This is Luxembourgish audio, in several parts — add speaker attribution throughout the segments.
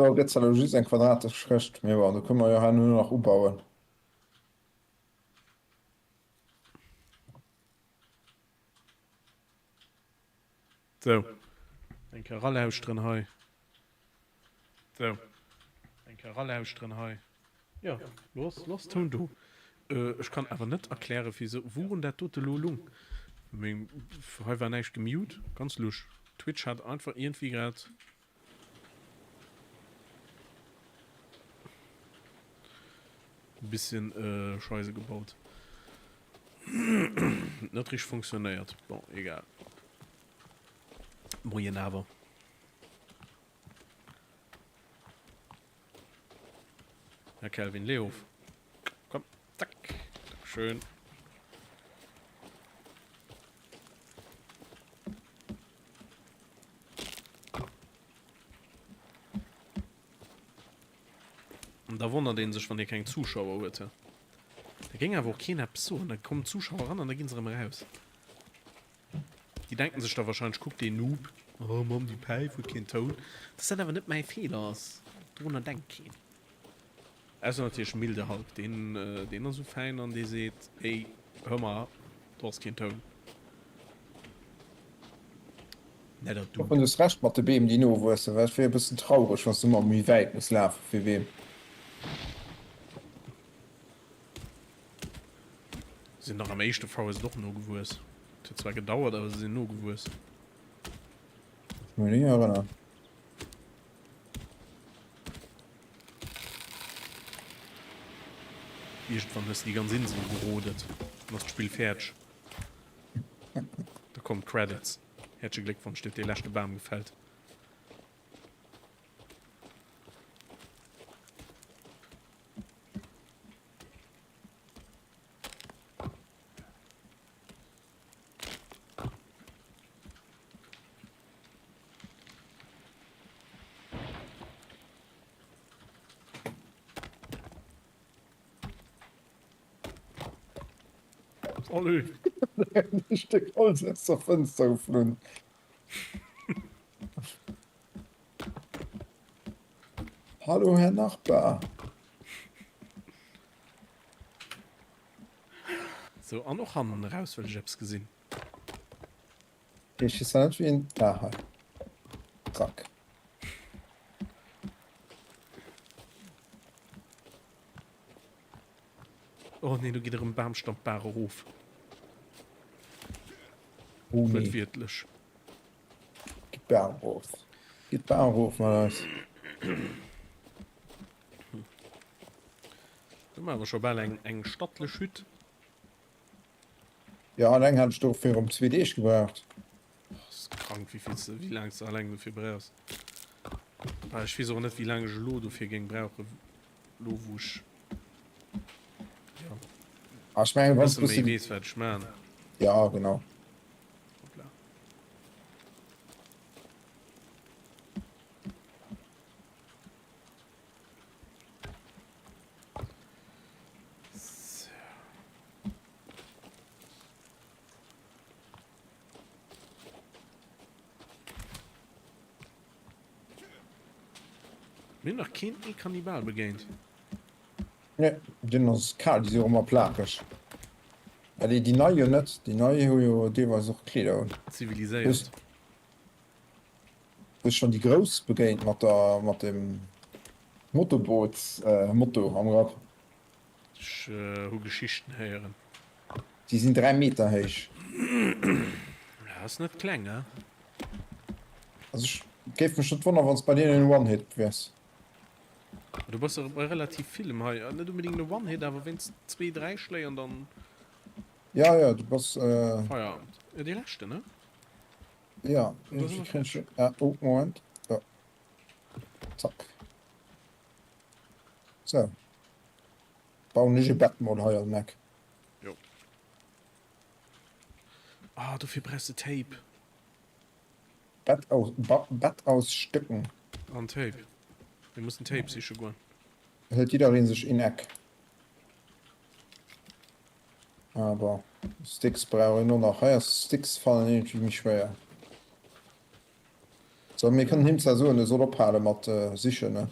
Speaker 1: Do gëtt zwar elo just eng quadratesch Këscht, mee bon, do kënne mer jo herno nach ubauen.
Speaker 2: Sou, eng Kéier eralauschteren hei. Sou, eng Kéier eralauschteren hei. Jo, lo ass, lo ass Toun do. Ech kann awer net erklären, wisou, wourun dat dote lo lung. Meng, hei war näischt gemute, ganz lusch. Twitch hat einfach iergendwéi grad. E bisschen Scheise gebaut. Net richteg funktionéiert. Bon, egal. Moien awer. Herr Kelvin, lee of. Komm, zack. Dankeschön. An da wonnert een sech, wann ee keng Zuschauer huet. Da géing awer och keen eppes soen. Da kommen d'Zuschauer eran an da ginn se erëm eraus. Déi denken sech da wahrscheinlech, kuck deen Noob, oh Mamm, déi Päif huet keen Toun. Dass dat awer net mäi Feeler ass, dorunner denkt keen. Ausser natierlech Milde Hulk, deen, deen ass esou fäin an dee seet, ey, hör mal, do ass keen Toun.
Speaker 1: Netter Dude. Hoffen du hues Recht mat de Beem déi nowuessen, well et wier e bëssen traureg wanns du ëmmer méi wäit muss lafe fir Beem.
Speaker 2: Sinn nach am éischte Forest och nogewuess. Et huet zwar gedauert, awer se sinn nogewuess.
Speaker 1: Ech mech ni erënneren.
Speaker 2: Iergendwann hues de déi ganz Insel gerodet, dann ass d'Spill fäerdeg. Da kommen d'Credits. Häerzleche Gléckwonsch, dir hutt dee leschte Bam gefällt. Salut.
Speaker 1: E Stéck Holz aus der Fënster geflunn. Hallo Herr Nachbar.
Speaker 2: Sou, an och hannen eraus wëll ech eppes gesinn.
Speaker 1: Ech weess net wéi een, ah hei. Zack.
Speaker 2: Oh nee, do geet erëm Bamstamm d'Baach erof.
Speaker 1: Oh nee.
Speaker 2: Wuertwiertlech.
Speaker 1: Geet d'Baach erof. Geet d'Baach erof mat eis.
Speaker 2: Do maache mer scho bal eng, eng stattlech Hütt.
Speaker 1: Jo, alleng hat ech dofir erëm zwee Deeg gebraucht.
Speaker 2: Ass krank, wéi vill s de, wéi laang s de alleng dofir brauchs. Bah, ech weess och net, wéi laang ech elo dofir géing brauchen, elo wou ech, jo,
Speaker 1: Ah, ech mengen,
Speaker 2: e
Speaker 1: wann s
Speaker 2: bësse méi
Speaker 1: bëssen.
Speaker 2: weess, wat ech man.
Speaker 1: Ja, genau.
Speaker 2: Hoppla. So. Mir hunn nach keen ee Kannibal begéint.
Speaker 1: Nee, deen ass kal, déi si och ëmmer plakeg. Ja, déi, déi nei jo net, déi nei hu jo deelweis och Kleeder un.
Speaker 2: Ziviliséiert.
Speaker 1: Hues schon déi grouss begéint mat der mat dem Motorboots Moto am Grapp?
Speaker 2: Ech hu Geschichten héieren.
Speaker 1: Déi sinn 3 Meter héich.
Speaker 2: Ja, ass net kleng, he?
Speaker 1: Also ech géif mech net wonneren wanns bei deenen en One Hit wiers.
Speaker 2: Du bass der bei relativ villem hei, net unbedingt e One Hit, awer wéinst zwee, dräi Schléi an dann.
Speaker 1: Ja, ja, du bass.
Speaker 2: Feierabend. Ja, dee leschten, ne?
Speaker 1: Ja, iergendwéi kréien ech. Ah, oh, Moment. Jo. Zack. Sou. Bauen ech e Bett mol hei an den Eck.
Speaker 2: Jo. Ah, dofir brauchs de Tape.
Speaker 1: Bett aus, ba, Bett aus Stécken.
Speaker 2: An Tape. Mir mussen Tape siche goen.
Speaker 1: Hëlt jiddereen sech een Eck. Aber Sticks brauch een och nach. Hei ass Sticks fannen iergendwéi méi schwéier. So, mir kënnen him zwar soen, e soll ophale mat sichen, ne?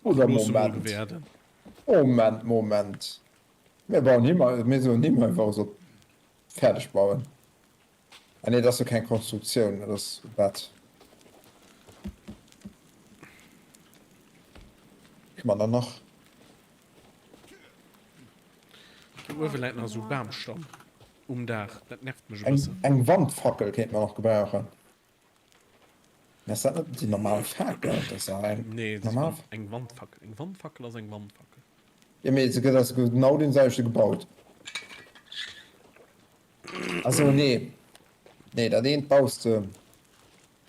Speaker 1: Oder Moment. Moment, Moment. Mir bauen him, mir soen him einfach, e soll fäerdeg bauen. Ah nee, dat ass jo keng Konstruktioun, dat ass e Bett. Kënne mer dann nach?
Speaker 2: Do uewe läit nach esou Bamstamm um Daach, dat nervt mech e bëssen.
Speaker 1: Eng Wandfackel kéint mer nach gebrauchen. Mä ass dat net déi normal Fakel? Dat ass dach eng
Speaker 2: normal. Nee, eng Wandfackel. Eng Wandfackel ass eng Wandfackel.
Speaker 1: Jo, mee se gëtt aus genau deem selwechte gebaut. Also nee. Nee, dat eent baus de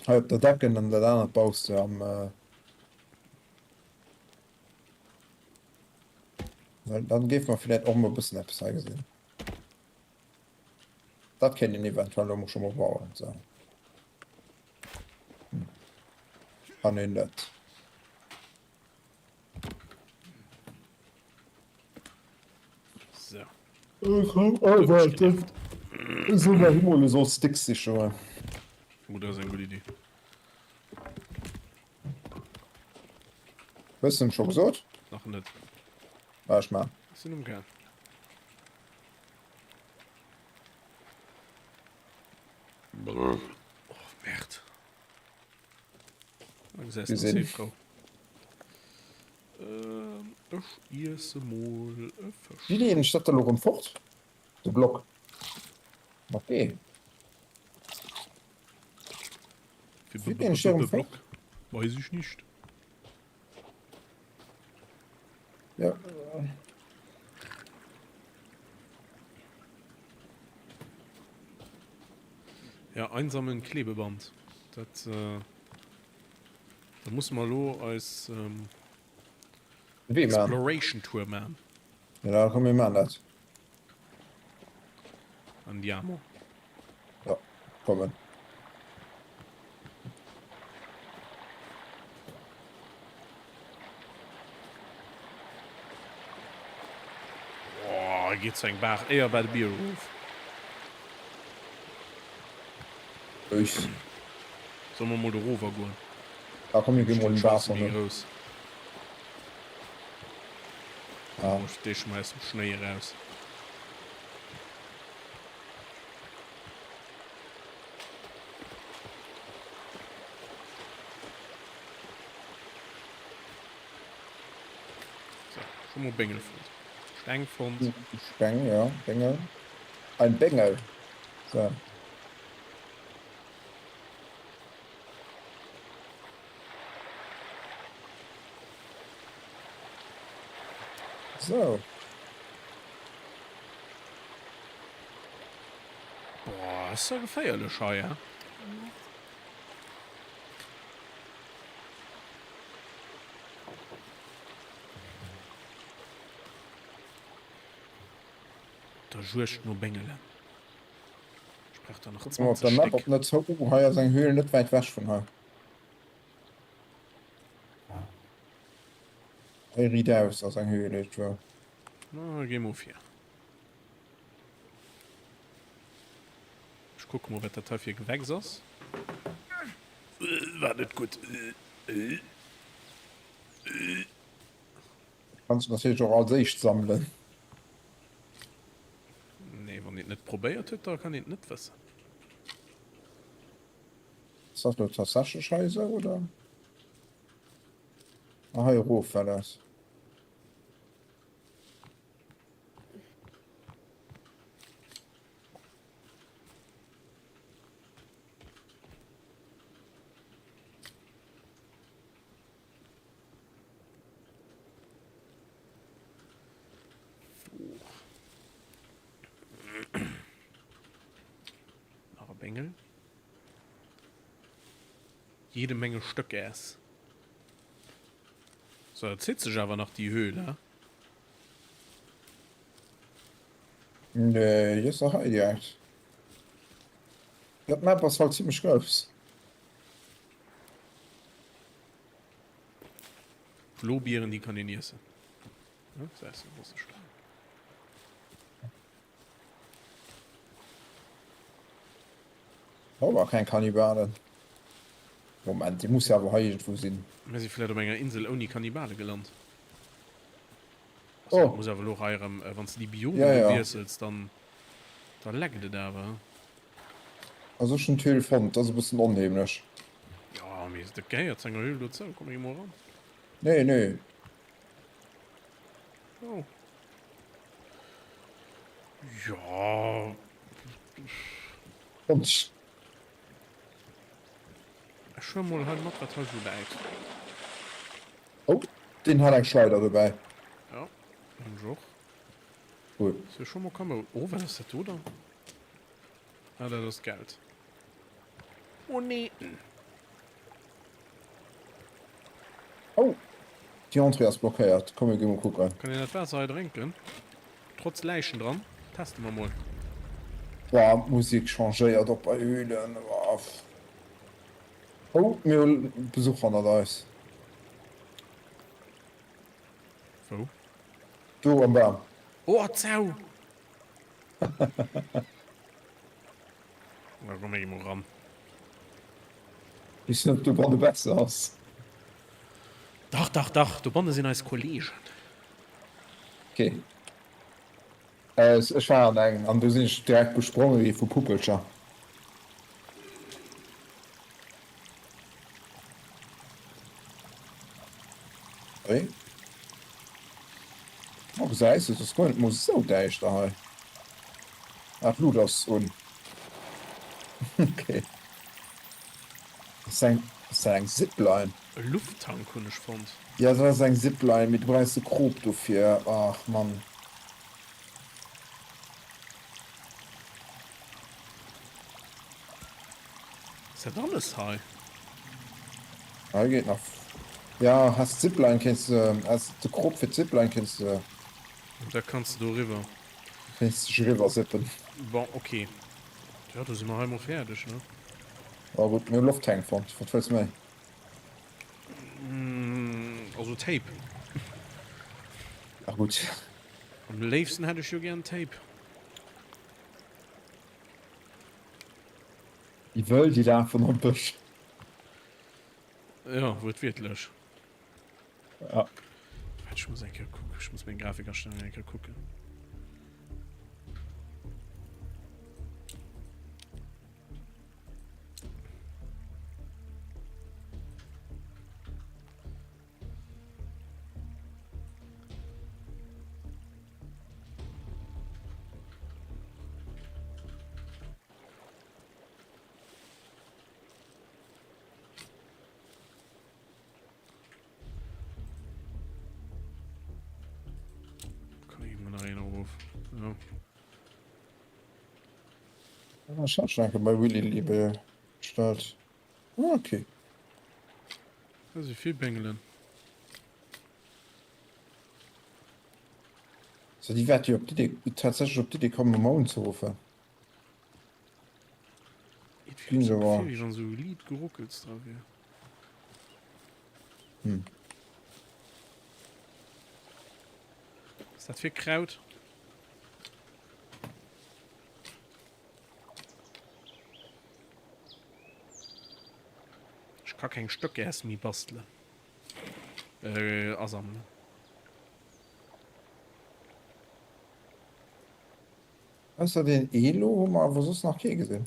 Speaker 1: hei op der Decken an dat anert baus de am. Well dann géife mer vläicht och mol e bëssen eppes hei gesinn. Dat kéint een eventuell elo scho mol bauen. Sou. Hm. Kann een net.
Speaker 2: So.
Speaker 1: Oh, warte. So mal mol so Sticks sicher.
Speaker 2: Oh, dat ass eng gutt Iddi.
Speaker 1: Hues du scho gesot?
Speaker 2: Nach net.
Speaker 1: Ah, ech man.
Speaker 2: Ech sinn um Gaang. Oh, Merde.
Speaker 1: Wir sinn.
Speaker 2: Ähm, ech iesse mol e Fësch.
Speaker 1: Wéi leeën ech dat da lo rëm fort? De Block. Mat B.
Speaker 2: Wéi leeën ech dee rëm fort? Weiß ich nicht.
Speaker 1: Ja.
Speaker 2: Ja, einsammeln Klebeband. Dat, äh, da musse mer elo eis ähm,
Speaker 1: Wee man.
Speaker 2: Exploration Tour man.
Speaker 1: Ja, komm, mir man dat.
Speaker 2: Andiamo.
Speaker 1: Ja, kommen.
Speaker 2: Boah, geet zu eng Baach éier bei de Bier erof.
Speaker 1: Ech.
Speaker 2: Solle mer mol do rower goen?
Speaker 1: Ja, komm, mir gi mol den Baach
Speaker 2: méi grouss. Ah. Ech mol aus dem Schnéi eraus. So, schon mal Bengel fonnt. Steng fonnt.
Speaker 1: Steng, ja, Bengel. Ein Bengel. So. So.
Speaker 2: Boah, ass ja geféierlech hei, ja? Der Juegd no Bengelen. Ech brauch der nach
Speaker 1: Kucke mer op
Speaker 2: 20
Speaker 1: der Map,
Speaker 2: Stéck.
Speaker 1: ob net zou. Oh, hei ass eng Höhl net wäit wech vun hei. Hei riit aus ass eng Höhl iergendwou.
Speaker 2: Na, gi mol vir. Ech kucke mol, wat dat hei fir e Gewächs ass. War net gutt.
Speaker 1: Kanns du natierlech och als éischt sammelen.
Speaker 2: Nee, wann een et net probéiert huet, da kann een et net wëssen.
Speaker 1: Ass dat lo tatsächlech hei esou, oder? Ah, hei erof war dat.
Speaker 2: Nach e Bengel. Jede Menge Stöckers. So, dat zitt sech awer nach déi Höhl, he?
Speaker 1: Nee, déi ass nach hei direkt. Ja, d'Map ass halt zimmlech grouss.
Speaker 2: Blobieren, déi kann een iessen. Ja, se ass e bësse staark.
Speaker 1: Awer keng Kannibalen. Moment, déi muss jo awer hei iergendwou sinn.
Speaker 2: Mir si vläit op enger Insel ouni Kannibale gelant. Also,
Speaker 1: Oh.
Speaker 2: muss awer elo hei erëm, wann s de déi Biomen
Speaker 1: Ja,
Speaker 2: do
Speaker 1: ja.
Speaker 2: wiessels, dann, da leckt et awer.
Speaker 1: Also ech hunn d'Höhl fonnt, dat ass e bëssen onheemlech.
Speaker 2: Jo, mee dat gehéiert zu enger Höhl dozou. Komm, mir gi mol eran.
Speaker 1: Nee, nee.
Speaker 2: Oh. Jo.
Speaker 1: Fonnt.
Speaker 2: Ech huel mol hei mat, wat hei sou läit.
Speaker 1: Oh, deen hat eng Schleider dobäi.
Speaker 2: Ja, hunn ech och.
Speaker 1: Cool.
Speaker 2: Ass jo scho mol kamoud. Oh, wat ass dat do dann? Ah, dat ass Geld. Moneten.
Speaker 1: Oh, déi Entrée ass blockéiert. Komm, mir gi mol kucken.
Speaker 2: Kann een dat Waasser hei drénken? Trotz Läichen dran? Teste mer mol.
Speaker 1: Boah, d'Musek changéiert och bei Höhlen. Oh, mir hu Besuch hannert eis.
Speaker 2: Wou?
Speaker 1: Do am Bam.
Speaker 2: Oh, Zau! Da komm ech mol ran.
Speaker 1: Weess net ob dobanne besser ass.
Speaker 2: Dach, dach, dach, dobanne sinn eis Kollegen.
Speaker 1: Ok. Ech war an engem an do sinn ech direkt bespronge gi vu Puppelcher. Hey. Oh, gesäis du, et ass guer net mol sou däischter hei. Ah, d'Lut ass un. Okay. Ass dat eng, ass dat eng Zipline?
Speaker 2: E Lufttank hunn ech fonnt.
Speaker 1: Ja, dat ass eng Zipline, mee du brauchs de Krop dofir. Ach, Mann.
Speaker 2: Ass dat alles hei?
Speaker 1: Hei geet nach. Ja, has d'Zipline kéints de, has de Krop fir d'Zipline kéints de.
Speaker 2: Da kanns de do eriwwer.
Speaker 1: Kéints dech eriwwer zippen.
Speaker 2: Bon, ok. Jo, do si mer hei mol fäerdeg, ne?
Speaker 1: Oh gutt, mir hu Lofttank fonnt. Wat wëlls méi?
Speaker 2: Also Tape.
Speaker 1: Ach gutt.
Speaker 2: Am léifsten hätt ech jo gären Tape.
Speaker 1: Déi Wëll, déi lafen am Bësch.
Speaker 2: Ja, wuertwiertlech.
Speaker 1: Ja.
Speaker 2: Waart, ech muss eng Kéier kucken. Ech muss meng Grafikastellungen eng Kéier kucken. Kann ich immer nach een erof. Ja.
Speaker 1: Ah, ech hat schon eng Kéier bei Willy Liebe bestallt. Ah, okay.
Speaker 2: Da si vill Bengelen.
Speaker 1: So, déi wäert jo op d'Idee, tatsächlech op d'Idee kommen, emol unzeruffen.
Speaker 2: Et fiert sou Gefill, wéi wann sou liit Geruckels dra wier.
Speaker 1: Hm.
Speaker 2: Was dat fir Kraut? Ech ka keng Stöckgäers méi bastelen. Äh, asammelen.
Speaker 1: Ausser den Elo hu mer awer soss nach kee gesinn.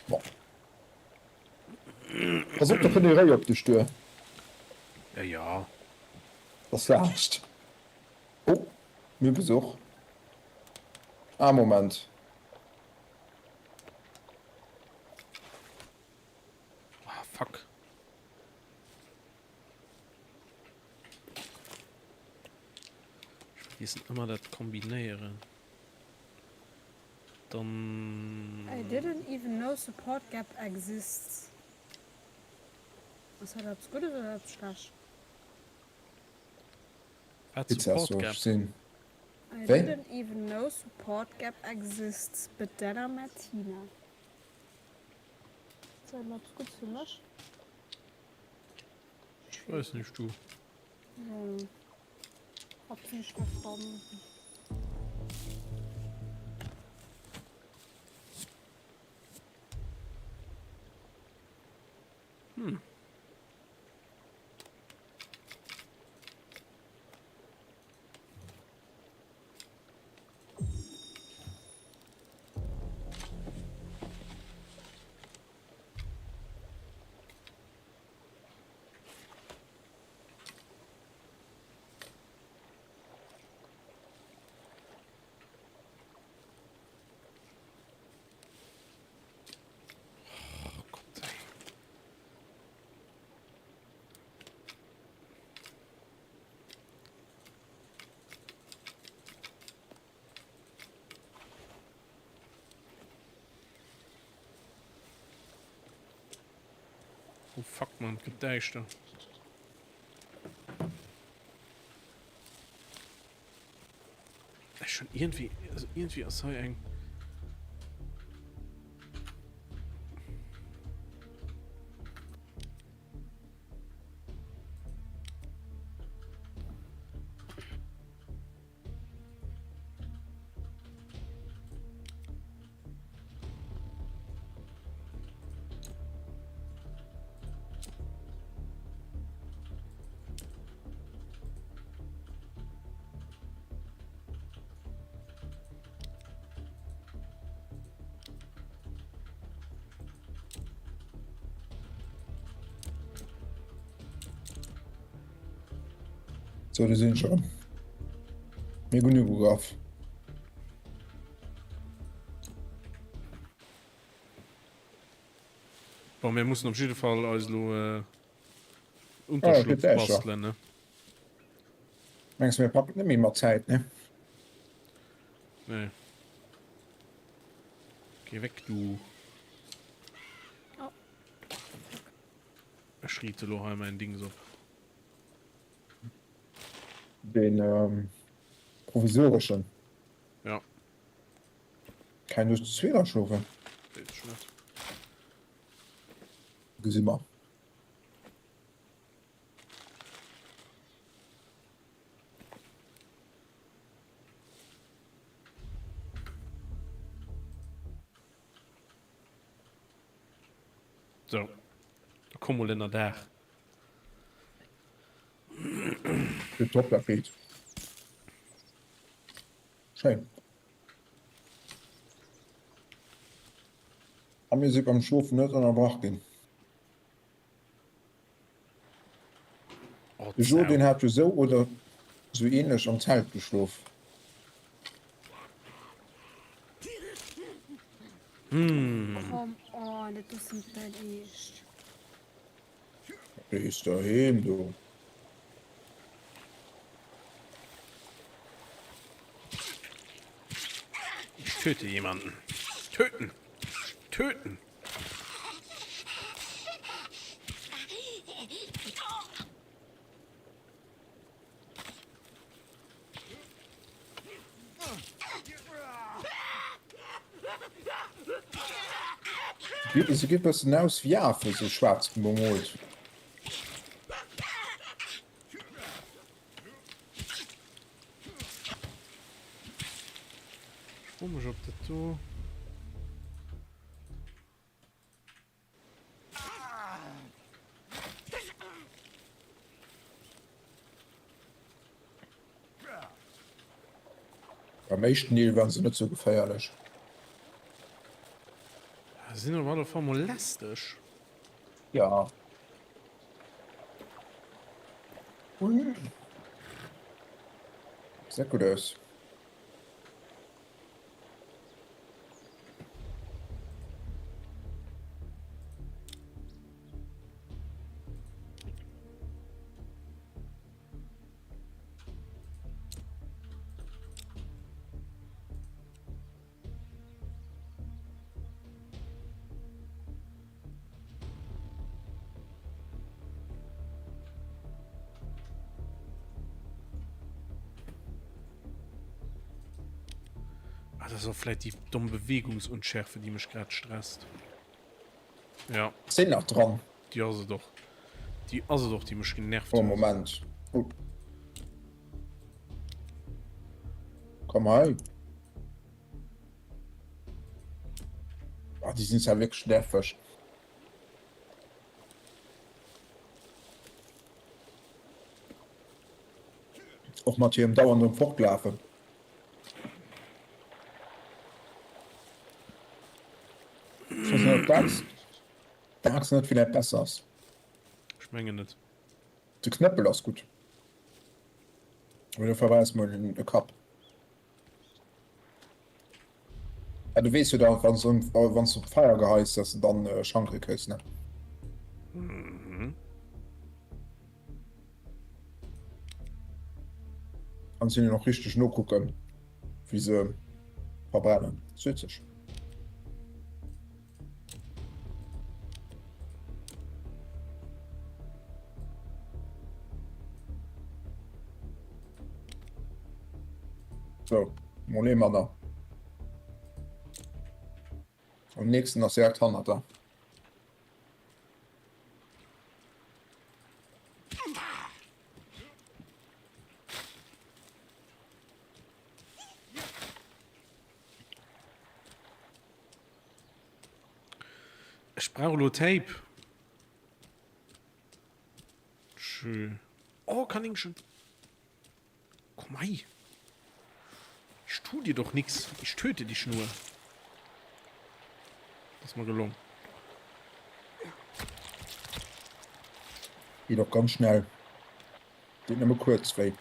Speaker 1: Bon. Pass op, da kënnt e Réi op dech duer.
Speaker 2: Ja, ja.
Speaker 1: Ass laanscht. Oh, mir hu Besuch. Ah, Moment.
Speaker 2: Ah, fuck. Ech vergiessen ëmmer dat kombinéieren. Dann.
Speaker 3: I didn't even know support gap exists. Ass dat eppes Guddes oder eppes Schlecht?
Speaker 2: Wat
Speaker 1: Pizza
Speaker 2: Support
Speaker 1: soll
Speaker 2: gap?
Speaker 1: ech sinn.
Speaker 3: I
Speaker 1: Wéi?
Speaker 3: didn't even know support gap exists, Bedella Martina. Ass dat eppes Guddes fir mech?
Speaker 2: Ech weess nicht, du.
Speaker 3: Hm. Hab's nicht verstanden.
Speaker 2: Oh fuck man, et gëtt däischter. Ech hunn iergendwéi, also iergendwéi ass hei eng.
Speaker 1: So, do sinn ech erëm. Mir hunn ugegraff.
Speaker 2: Bon, mir mussen op jidde Fall eis elo äh, Unterschlupf ah, bastelen, ne?
Speaker 1: Mengs mir packen net méi mat Zäit, ne?
Speaker 2: Nee. Geh weg, du.
Speaker 3: Oh.
Speaker 2: Ech riite lo hei mäin Dings op.
Speaker 1: Den ähm, provisoreschen.
Speaker 2: Ja.
Speaker 1: Kann du zu zweet schlofen?
Speaker 2: Wees ech net.
Speaker 1: Gesi mer.
Speaker 2: So. Da komm mol ënner Daach.
Speaker 1: Top, dat geet. Schéin. A mir si beim Schlofen net ënnerbrach ginn.
Speaker 2: Oh,
Speaker 1: De Jo, deen hat jo sou oder sou ähnlech am Zelt geschlof.
Speaker 3: Come on, dat ass net däin Eescht.
Speaker 1: Déi is doheem do.
Speaker 2: Ich töte jemanden. Töten! Töten!
Speaker 1: Se geet bëssen aus wéi Afen, sou schwaarz bemoolt.
Speaker 2: Ech froe mech op dat do.
Speaker 1: Beim éischten Deel waren se net sou geféierlech.
Speaker 2: Se sinn op alle Fall mol lästeg.
Speaker 1: Ja. Ui. Gesäit gutt aus.
Speaker 2: Ah, das ist auch vielleicht die dumme Bewegungsunschärfe, die mich gerade stresst. Ja.
Speaker 1: Sinn nach dran.
Speaker 2: Die ass et och. Die ass et och, die mech genervt
Speaker 1: Oh,
Speaker 2: huet.
Speaker 1: Moment. Oh. Komm hei. Ah, die sinn zwar wierklech nerveg. Och mat hirem dauerndem Fortlafen. Ech weess net, ob dat d'Axt net villäit besser ass.
Speaker 2: Ech mengen net.
Speaker 1: De Knëppel ass gutt. Mee do verbrennst mol de Kapp. Ja, du weess jo da, wann du wann du op d'Feier geheis, dass du dann äh, Schanke kriss, ne?
Speaker 2: Mhm.
Speaker 1: Kannst hinnen och richteg nokucken, wéi se verbrennen. Ass witzeg. So, mol ee manner. Am nächsten ass direkt hannert der.
Speaker 2: Ech brauch elo Tape. Schö. Oh, Kaninchen. Komm hei. Ich tu dir doch nix. Ich töte dich nur. Das ist mal gelungen.
Speaker 1: Geht doch ganz schnell. Geht nur kurz wéi.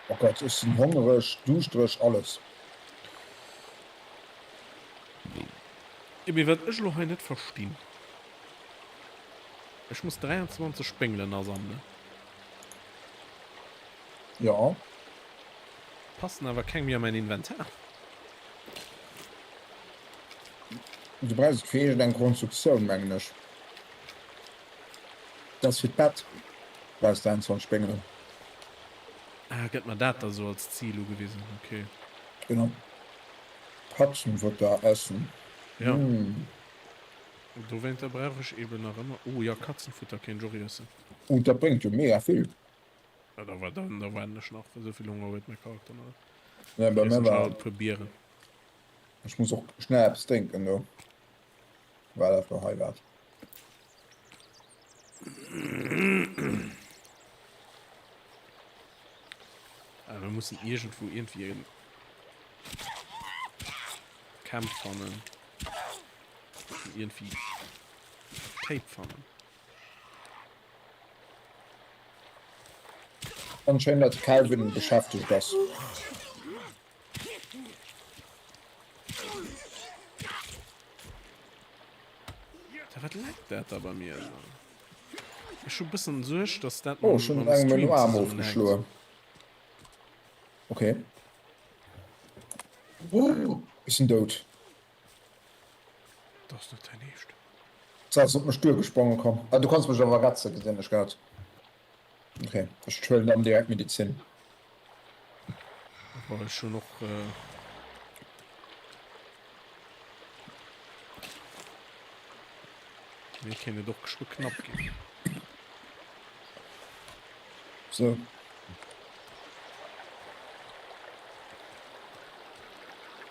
Speaker 1: Oh Gott, ech sinn hongereg, duuschtereg, alles.
Speaker 2: Mee wat ech elo hei net verstinn, ech muss 23 Spéngelen asammelen.
Speaker 1: Jo.
Speaker 2: Passen awer keng méi a mäin Inventar.
Speaker 1: Du brauchs et fir iergendeng Konstruktioun, mengen ech. Dat ass fir d'Bett, brauchs de 21 Spéngelen.
Speaker 2: Ah, gëtt mer dat da sou als Zil ugewisen, ok.
Speaker 1: Genau. Katzenfutter essen.
Speaker 2: Ja. Dowéinter brauch ech eben nach ëmmer, oh ja, Katzenfutter kéint ech och iessen.
Speaker 1: Oh, dat bréngt jo mega vill.
Speaker 2: Ja, da war, da waarden ech nach, esou vill Honger huet mäi Charakter nach net.
Speaker 1: Ja, bei
Speaker 2: Iessen
Speaker 1: mir
Speaker 2: ech
Speaker 1: war.
Speaker 2: alt e puer Bieren.
Speaker 1: Ech muss och schnell eppes drénken do. War dat lo hei wat?
Speaker 2: Ah, wir müssen irgendwo irgendwie ein Camp fannen. Irgendwie Tape fannen.
Speaker 1: Ganz schéin, datt de Calvin beschäftegt ass.
Speaker 2: Da wat leckt dat da bei mir esou? Ech hu bëssen Suerg, dass dat
Speaker 1: Oh, ech hunn
Speaker 2: mam
Speaker 1: engem en
Speaker 2: Stream
Speaker 1: Aarm
Speaker 2: zesummenhänkt.
Speaker 1: ofgeschloen. Okay. Oh, ech sinn dout.
Speaker 2: Dat ass net däin Eescht.
Speaker 1: Se ass op mech duergesprongen komm. Ah, du kanns mech awer retzen, gesinn ech grad. Okay, ech huelen dann direkt Medizin.
Speaker 2: War ech schon och. Äh Mir kéint et och geschwë knapp ginn.
Speaker 1: So.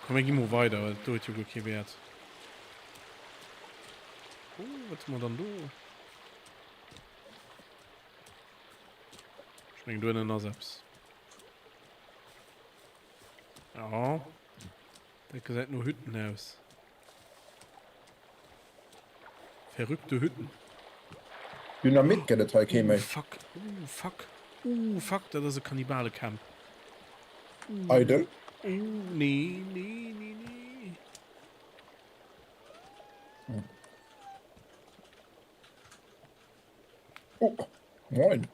Speaker 2: Komm, mir gi mol weider, well do huet jo guer kee Wäert. Oh, wat hu mer dann do? Ech mengen do ënnen ass eppes. Ja. Dat gesäit no Hütten aus. Verrückte Hütten.
Speaker 1: Dynamit gëtt et hei kee méi.
Speaker 2: Oh fuck, oh fuck, oh fuck, dat ass e Kannibalecamp.
Speaker 1: Eidel.
Speaker 2: Oh nee, nee, nee, nee.
Speaker 1: Oh, moin.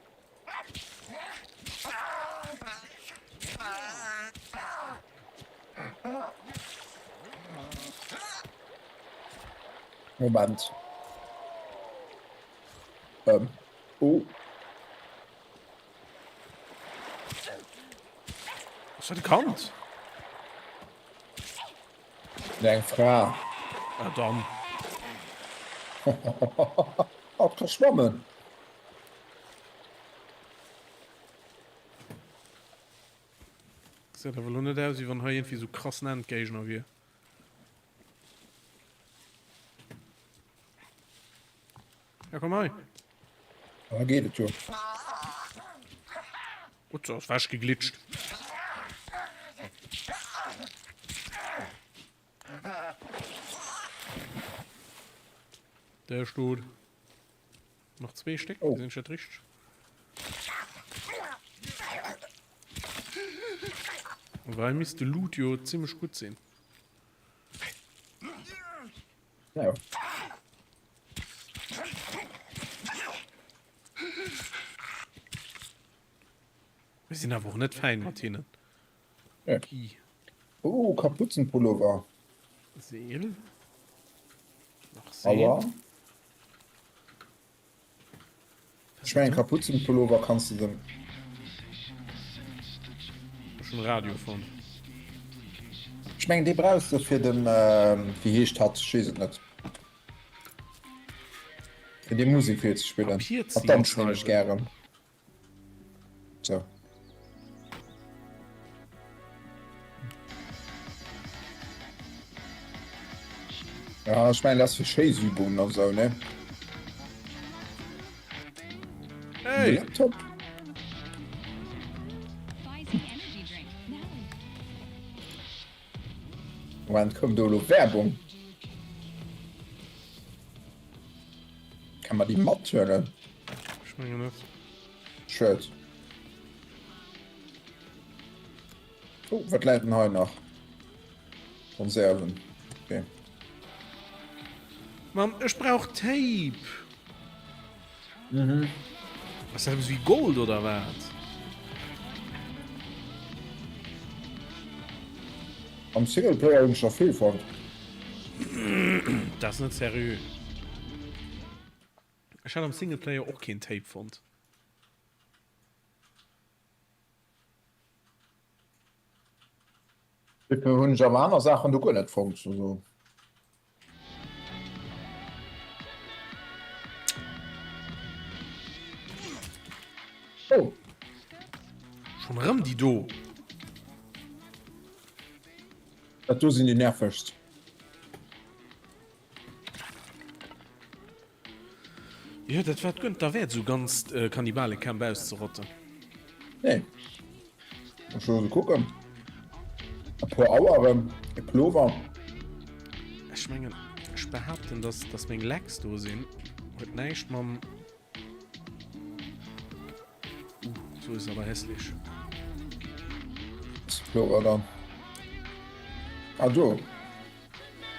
Speaker 1: Moment. Ähm. Oh.
Speaker 2: Ass dat e Kand?
Speaker 1: Nee, eng Fra.
Speaker 2: Ah, dann.
Speaker 1: Oh, ka schwammen.
Speaker 2: Gesäit awer lo net aus, wéi wann hei iergendwéi sou krassen Endgéigner wier. Ja, komm hei.
Speaker 1: Da geet et jo.
Speaker 2: Ups, ass wech geglitscht. Der steht. Noch zwee Stéck,
Speaker 1: Oh.
Speaker 2: gesinn ech dat richteg? Wei misst de Loot jo zimmlech gutt sinn.
Speaker 1: Ja.
Speaker 2: Mir sinn awer och net fein mat hinnen.
Speaker 1: Ja.
Speaker 2: I.
Speaker 1: Oh, Kapuzenpullover.
Speaker 2: Seel. Nach Seel.
Speaker 1: Aua. Ech mengen Kapuzenpullover kanns de dem.
Speaker 2: Ech hunn Radio fonnt.
Speaker 1: Ech mengen dee brauchs de fir dem, wéi heescht hatt, ech weess et net. Fir déi Musek fir ze spillen. Hatt danzt nämlech gären. So. Ja, ech mengen dat ass fir Schéissübungen an esou, ne?
Speaker 2: Hey!
Speaker 1: Laptop? Moment, koum do elo Werbung? Kann man déi mathuelen?
Speaker 2: Ech mengen net.
Speaker 1: Schued. Oh, wat läit denn hei nach? Konserven. Okay.
Speaker 2: Mann, ech brauch Tape! Mhm. Ass dat eppes wéi Gold oder wat?
Speaker 1: Am Singleplayer hunn ech der vill fonnt.
Speaker 2: Dat ass net seriö. Ech hat am Singleplayer och keen Tape fonnt.
Speaker 1: Dofir hunn ech awer aner Saachen do guer net fonnt. Also. Oh.
Speaker 2: Schon erëm déi do.
Speaker 1: Dat do sinn déi nervegst.
Speaker 2: Jo, dat war guer net derwäert, esou ganz Kannibalecamp auszerotten.
Speaker 1: Nee. Ech wëll se kucken. E puer Aueren, e Plover.
Speaker 2: Ech mengen, ech behaapten, dass, dass meng Lags do sinn, huet näischt mam. Uh, so ist aber hässlich.
Speaker 1: Plover dann. Ah, do.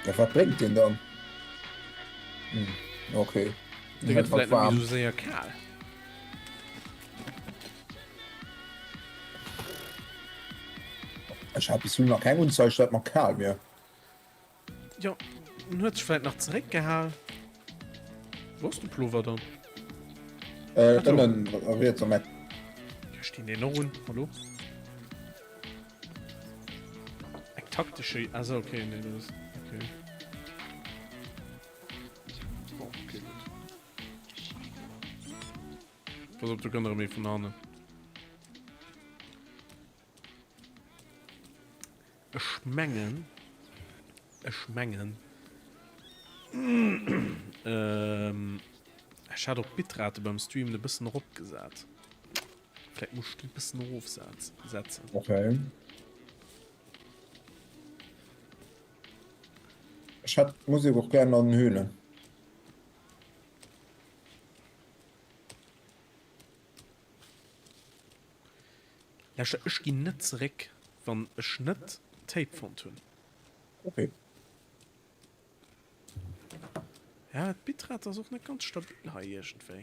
Speaker 1: Ja, wat bréngt deen dann? Hm, okay.
Speaker 2: Der gëtt vläit net méi sou séier kal.
Speaker 1: Ech hat bis elo nach keng Unzeich, dat mer kal wier.
Speaker 2: Jo, en huet sech vläit nach zeréckgehal. Wou ass de Plover dann?
Speaker 1: Äh, ënnen riets am Eck.
Speaker 2: Jo, stinn deen och un? Hallo? Eng taktesche, also okay, nee, das, okay. Oh, okay, gut. Pass op, do kënnt erëm ee vun hannen. Ech mengen, ech mengen, ähm, ech hat och d'Bitrate beim Streamen e bëssen eropgesat. Vläit muss ech déi bëssen erofsetzen.
Speaker 1: Okay. Ech hätt d'Musek och gären an den Höhlen.
Speaker 2: Lauschter, ech ginn net zeréck, wann ech net Tape fonnt hunn.
Speaker 1: Okay.
Speaker 2: Ja, d'Bitrate ass och net ganz stabil hei iergendwéi.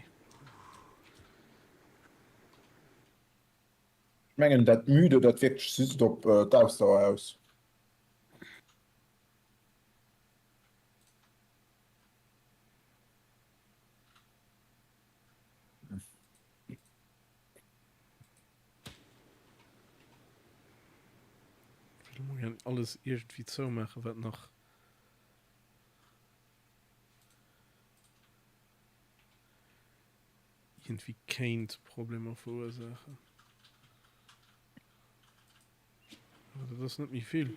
Speaker 1: Ech mengen dat müde, dat wierkt sech just op d'Ausdauer aus.
Speaker 2: Ech wëll mol gär alles iergendwéi zoumaachen, wat nach. Iergendwéi kéint Problemer verursaachen. Awer dat ass net méi vill.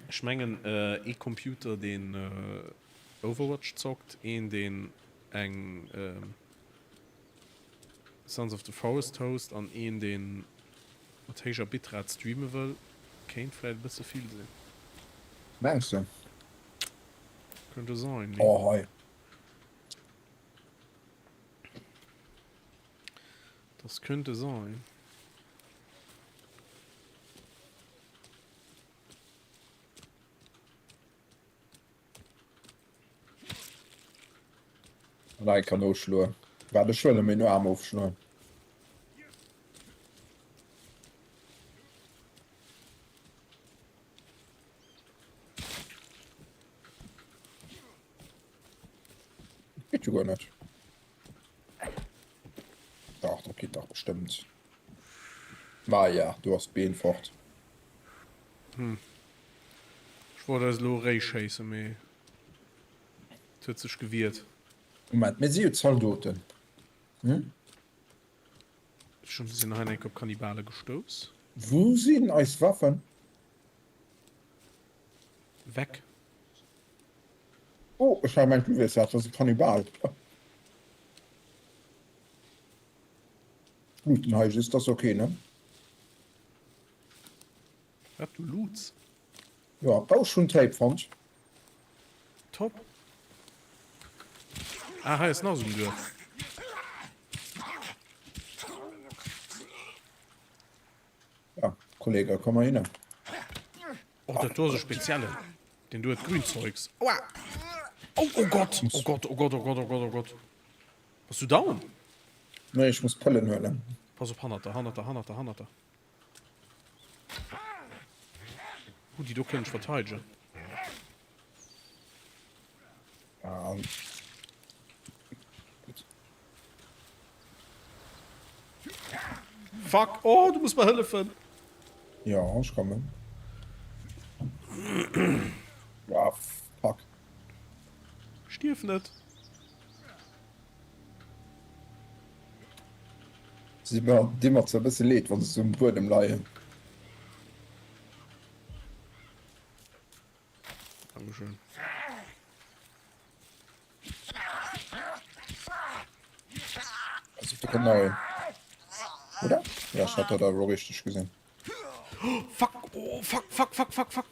Speaker 2: Ech mengen ee Computer deen Overwatch zockt, een deen eng Sons of the Forest host an een deen mat héijer Bitrate streame wëll, kéint vläit e bësse vill sinn.
Speaker 1: Mengs de?
Speaker 2: Könnte sein, nee.
Speaker 1: Oh hei.
Speaker 2: Das könnte sein.
Speaker 1: An kann ofschloen. Wat ech wëlle méi no Aarm ofschloen. jo guer net. Dach, dat geet dach bestëmmt. Maja, do ass d'Been fort.
Speaker 2: Hm. Ech wollt eis elo eréischéissen, mee et huet sech gewiert.
Speaker 1: Moment, mir si jo Zaldoten. Hm?
Speaker 2: Ech sinn hei enk op Kannibale gestouss.
Speaker 1: Wou sinn eis Waffen?
Speaker 2: Weg.
Speaker 1: Oh, ech hat gemengt du wiers dat, dat ass e Kannibal. Looten hei just, dat ass ok, ne?
Speaker 2: Wat, du loots?
Speaker 1: Jo, oh, ech hunn Tape fonnt.
Speaker 2: Top. Ah, hei ass nach esou en Duerf.
Speaker 1: Ja, Kollege, komm mal hin.
Speaker 2: Oh, dat do ass e speziellen. Den do huet Grünzeugs. Aua! Oh, oh Gott! Oh Gott, oh Gott, oh Gott, oh Gott, oh Gott. Bass du down?
Speaker 1: Nee, ech muss Pëllen huelen.
Speaker 2: Pass op, hannert der, hannert der, hannert der, hannert der. Uh, déi do kënnen ech verteidegen.
Speaker 1: Ah.
Speaker 2: Fuck, oh, du muss mer hëllefen.
Speaker 1: Ja, ech kommen. Ah, fuck.
Speaker 2: Stierf net.
Speaker 1: Si mer di mer zwar e bësse leed, wann se sou um Buedem leien.
Speaker 2: Dankeschön.
Speaker 1: Also, da kommt nach een. Oder? Ja, ich hatte da wohl richtig gesehen.
Speaker 2: Fuck, oh, fuck, fuck, fuck, fuck, fuck.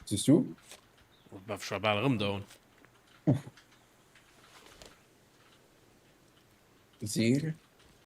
Speaker 1: Siehst du?
Speaker 2: Ech war bal erëm down.
Speaker 1: Seel.